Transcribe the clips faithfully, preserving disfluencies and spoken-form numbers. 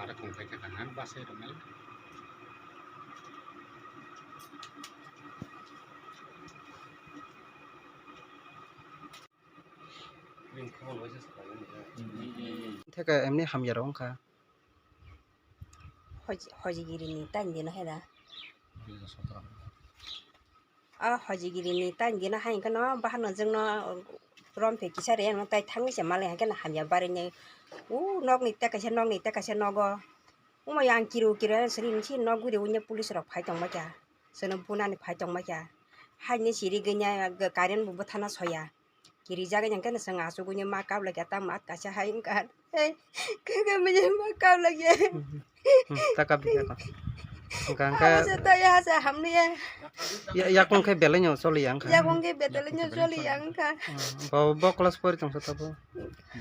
Tongpai kha na bus rok nai. Theka emni hamya rok wngkha. Hoji-, hojigiri ni time dino hai da. A hojigiri ni time dino hai hwnkhe no bahar no jwng no rom phe kisa re no tai thangwi se malai hwnkhe no hamya bari ni. U nok ni tei kaisa, nok ni tei kaisa nogo. Omo yang kiru kiru siri nisi nok guri unya police rok phai tongma kya. Sono bunani phai tongma kya. Hai ni siri ganya current bo bwthana soya. Kirijak wngkhe no chwng achugwi ma kap laikha, tamo at kaisa hai wngkha. Hei, khe khe manya ma kap laikha. Hmm, ta kap di kha. Hwnkha hwnkhe. Asa ta ya, asa hamni ya. Ya, yakung khe belai no choli ya wngkha. Yakung khe belai no choli ya wngkha. Hmm, bo, bo class pori tongsa ta bo.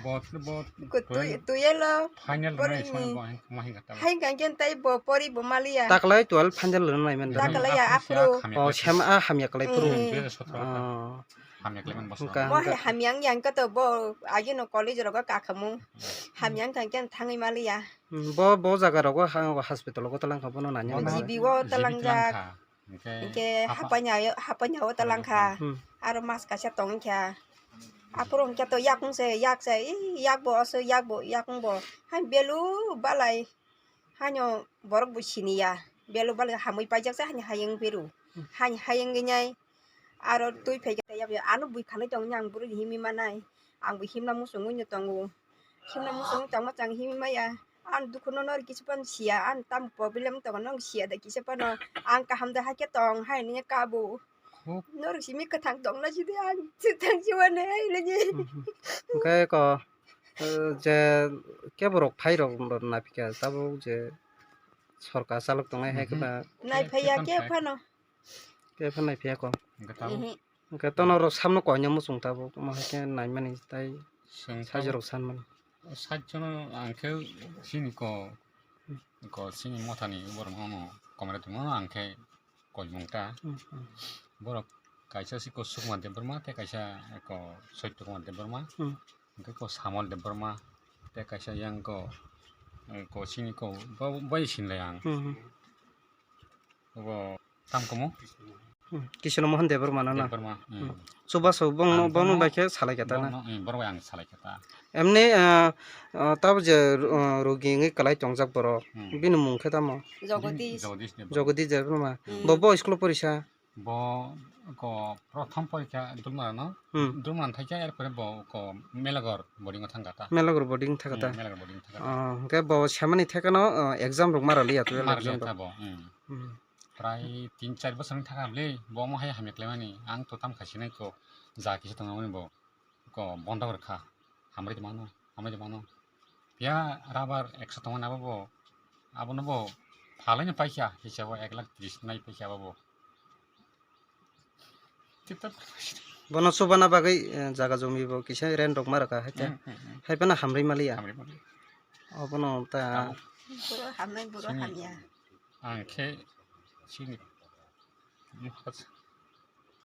Bo, bo. Ko tui, tui elo. Final pori ni. Hai hwnkha hwnkhe tai bo pori bo maliya. Taklai twelve final rwna nai man. Taklai ya aphuru. Oh, sem a hamya klai phuru. Hmm. Oh. Hamya khlai man bwswk. Hwnkha, bo hwnkha. Hai hamya wng yang khe to bo agino college rogo kakhamu. Hmm. Hamya wng kha khe thangwi maliya. Hmm, bo, bo jaga rogo ha-, hospital rogo twlang kha bono nanya. Bono G B o G B twlang jak. Twlang kha. Hwnkhe hwnkhe hapa- hapanya, hapanya o twlang kha. Hmm. Aro mas kaisa tong kha. Aphuru hwnkhe to yakung se, yak se, i yak bo oso, yak bo, yakung bo. Hai belu balai. Haino borok bo siniya, belu bali hamwi paijak se haino hayung peru. Hmm. Haino hayung ginai aro twi phaikhe tei yabya ano bui khanai tongni ang bwrwi himwi manai. Ang bo himna muchungwi no tongo. Himna muchungwi tongma chang himwi maya. Ang dukhuno nor kisa phano siya, ang tamo problem tongo nong siya da kisa phano. Ang kaham da haikhe tong haino kabo. Norok simi kwthang tongna sidi ang kwthang siwani hai lagi. Mhm. Hwnkhe ko, eh, je keborok phairok naphikha tabuk je sorkar chalok tongnai hai khe ba. Naiphaiya khe phano. Khe phano naiphaiya ko. Hwnkhe tabuk. Mhm. Hwnkhe tono rok samno koina muchung tabuk omo hai khe naimani tai sajwk rok sanmani. Sajwk no ang khe chini ko, ko chini mothani borok no komre tongmano ang khe koimung ta. Hmm, hmm. Borok kaisa si ko Sukumar Debbarma tei kaisa ko Saitya Kumar Debbarma. Hmm. Hwnkhe ko Samol Debbarma tei kaisa yang ko, eh, ko sini ko bo, bai sinlai ang. Hmm, hmm. Bo tam komo? Hmm. Kishno Mohan Debbarma no na? Debbarma, hmm. Hmm. Chubaso bongno, ang bongno bono bai khe salai kha ta na? Bongno, hmm, borok bai ang salai kha ta. Emni, ah, ah, tabuk je, ah, rogi wngwi kwlai tongjak borok, hmm, bini mung khe tamo? Jagadish. Jagadish Debbarma. Jagadish Debbarma. Hmm. Bo, bo school o porisa? Bo ko prothom porikha Dulmara no. Hmm. Dulmara thai kha, er pore bo ko Melagor boarding o thang kha ta. Melagor boarding thang kha ta? Hmm, Melagor boarding thang kha ta. Oh, hwnkhe bo semani thekano, oh, exam rok mara liya, twelve exam rok. Mara liya ta bo, hmm. Hmm. Prai tin char bosor wng thang kha bwle, bo omo hai hamya khlaimani, ang to tam kha sinai ko, ja kisa tongmani bo. Ko bondo rwkha, hamri tongmano, hamri tongmano. Phiya rubber ekso tongmani abo bo, abono bo phalai no paikha, hisabo ek lakh tris nai paikha abo bo. Tip tap. Bono chubana bagwi, eh, jaga jomi bo kisa rent rok ma rwkha, hai te. Hmm, hmm, hmm. Hai phano hamri maliya. Hamri maliya. Obono ta. Abo. Boro hamnai, boro hamya. Ang khe chini.